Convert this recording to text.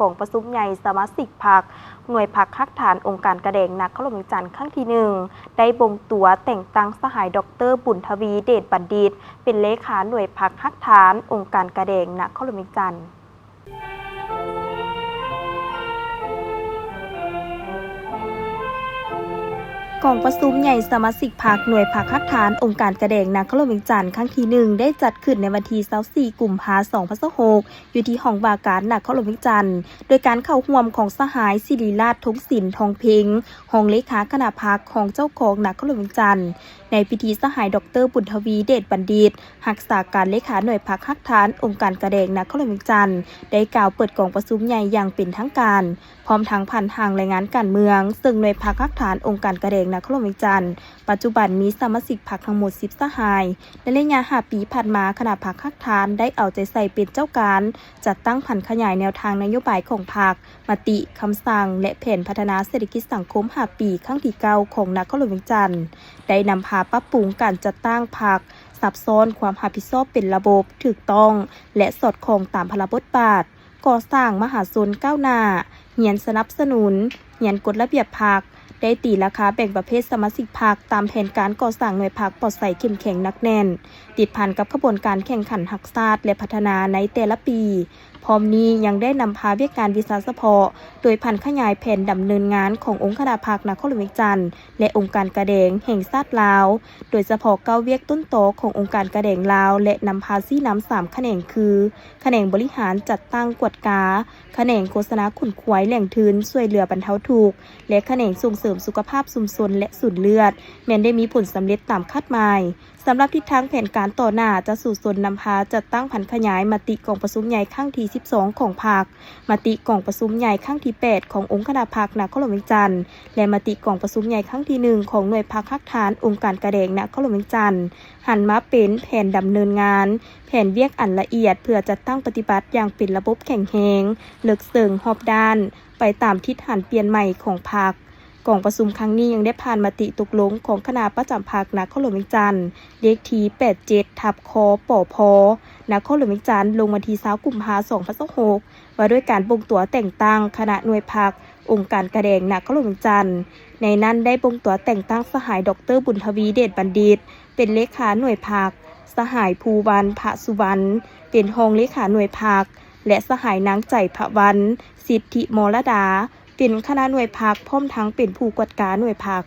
ກອງປະຊຸມໃຫຍ່ສະມາຊິກພັກ ໜ່ວຍພັກຮາກຖານອົງການກະແດງນະຄອນຫຼວງວຽງຈັນຄັ້ງທີໜຶ່ງ ໄດ້ບົ່ງຕົວແຕ່ງຕັ້ງສະຫາຍ ດອກເຕີ ບຸນທະວີ ເດດບັນດິດ ເປັນເລຂາໜ່ວຍພັກຮາກຖານອົງການກະແດງນະຄອນຫຼວງວຽງຈັນ. ກອງປະຊຸມໃຫຍ່ສະມາຊິກພັກ ໜ່ວຍພັກຮາກຖານອົງການກະແດງນະຄອນຫຼວງວຽງຈັນຄັ້ງທີໜຶ່ງ ໄດ້ຈັດຂຶ້ນໃນວັນທີຊາວສີ່ ກຸມພາ ສອງພັນຊາວຫົກ ຢູ່ທີ່ຫ້ອງວ່າການນະຄອນຫຼວງວຽງຈັນ ໂດຍການເຂົ້າຮ່ວມຂອງສະຫາຍ ສິລິລາດ ທົງສິນ ທອງເພັງ ຮອງເລຂາຄະນະພັກ ຮອງເຈົ້າຄອງນະຄອນຫຼວງວຽງຈັນ. ໃນພິທີ ສະຫາຍ ດອກເຕີ ບຸນທະວີ ເດດບັນດິດ ຮັກສາການເລຂາໜ່ວຍພັກຮາກຖານອົງການກະແດງນະຄອນຫຼວງວຽງຈັນ ໄດ້ກ່າວເປີດກອງປະຊຸມໃຫຍ່ຢ່າງເປັນທາງການ ພ້ອມທັງຜ່ານຮ່າງລາຍງານການເມືອງ ເຊິ່ງໜ່ວຍພັກຮາກຖານອົງການກະແດງນະຄອນຫຼວງວຽງຈັນ ປັດຈຸບັນມີສະມາຊິກພັກທັງໝົດສິບສະຫາຍ. ໃນໄລຍະຫ້າປີຜ່ານມາ, ຄະນະພັກຮາກຖານໄດ້ເອົາໃຈໃສ່ເປັນເຈົ້າການ ຈັດຕັ້ງຜັນຂະຫຍາຍແນວທາງນະໂຍບາຍຂອງພັກ, ມະຕິ, ຄຳສັ່ງ ແລະ ແຜນພັດທະນາເສດຖະກິດສັງຄົມຫ້າປີ ຄັ້ງທີເກົ້າ ຂອງນະຄອນຫຼວງວຽງຈັນ ໄດ້ນຳພາປັບປຸງການຈັດຕັ້ງພັກ, ຊັບຊ້ອນຄວາມຮັບຜິດຊອບເປັນລະບົບ, ຖືກຕ້ອງ ແລະ ສອດຄ່ອງຕາມພາລະບົດບາດ, ກໍ່ສ້າງມະຫາຊົນກ້າວໜ້າ, ຮຽນສະໜັບສະໜູນ, ຮຽນກົດລະບຽບພັກ, ໄດ້ຕີລາຄາແບ່ງປະເພດສະມາຊິກພັກຕາມແຜນການກໍ່ສ້າງໜ່ວຍພັກປອດໃສເຂັ້ມແຂງໜັກແໜ້ນ, ຕິດພັນກັບຂະບວນການແຂ່ງຂັນຮັກຊາດ ແລະ ພັດທະນາໃນແຕ່ລະປີ. ພ້ອມນີ້ຍັງໄດ້ນຳພາວຽກງານວິຊາສະເພາະ ໂດຍຜັນຂະຫຍາຍແຜນດຳເນີນງານຂອງອົງຄະນະພັກນະຄອນຫຼວງວຽງຈັນ ແລະ ອົງການກະແດງແຫ່ງຊາດລາວ, ໂດຍສະເພາະເກົ້າວຽກຕົ້ນຕໍຂອງອົງການກະແດງລາວ ແລະ ນຳພາຊີ້ນຳສາມຂະແໜງຄື ຂະແໜງບໍລິຫານ, ຈັດຕັ້ງ, ກວດກາ, ຂະແໜງໂຄສະນາ, ຂົນຂວາຍແຫຼ່ງທຶນ, ຊ່ວຍເຫຼືອບັນເທົາທຸກ ແລະ ຂະແໜງສົ່ງເສີມສຸຂະພາບຊຸມຊົນ ແລະ ສູນເລືອດ ແມ່ນໄດ້ມີຜົນສຳເລັດຕາມຄາດໝາຍ. ສຳລັບທິດທາງແຜນການຕໍ່ໜ້າ ຈະສູ້ຊົນນຳພາຈັດຕັ້ງຜັນຂະຫຍາຍມະຕິກອງປະຊຸມໃຫຍ່ຄັ້ງທີສິບສອງຂອງພັກ, ມະຕິກອງປະຊຸມໃຫຍ່ຄັ້ງທີແປດຂອງອົງຄະນະພັກນະຄອນຫຼວງວຽງຈັນ ແລະ ມະຕິກອງປະຊຸມໃຫຍ່ຄັ້ງທີໜຶ່ງຂອງໜ່ວຍພັກຮາກຖານອົງການກະແດງນະຄອນຫຼວງວຽງຈັນ ຫັນມາເປັນແຜນດຳເນີນງານ, ແຜນວຽກອັນລະອຽດ ເພື່ອຈັດຕັ້ງປະຕິບັດຢ່າງເປັນລະບົບ, ແຂງແຮງ, ເລິກເຊິ່ງ, ຮອບດ້ານ, ໄປຕາມທິດຫັນປ່ຽນໃໝ່ຂອງພັກ. ກອງປະຊຸມຄັ້ງນີ້ຍັງໄດ້ຜ່ານມະຕິຕົກລົງຂອງຄະນະປະຈຳພັກນະຄອນຫຼວງວຽງຈັນ ເລກທີແປດເຈັດ ທັບ ຄ ປພ ນະຄອນຫຼວງວຽງຈັນ ລົງວັນທີຊາວ ກຸມພາ ສອງພັນຊາວຫົກ ວ່າດ້ວຍການບົ່ງຕົວແຕ່ງຕັ້ງຄະນະໜ່ວຍພັກອົງການກະແດງນະຄອນຫຼວງວຽງຈັນ. ໃນນັ້ນໄດ້ບົ່ງຕົວແຕ່ງຕັ້ງສະຫາຍ ດອກເຕີ ບຸນທະວີ ເດດບັນດິດ ເປັນເລຂາໜ່ວຍພັກ, ສະຫາຍ ພູວັນ ພະສຸວັນ ເປັນຮອງເລຂາໜ່ວຍພັກ ແລະ ສະຫາຍ ນາງ ໃຈພະວັນ ສິດທິມໍລະດາ ເປັນຄະນະໜ່ວຍພັກ ພ້ອມທັງເປັນຜູ້ກວດກາໜ່ວຍພັກ.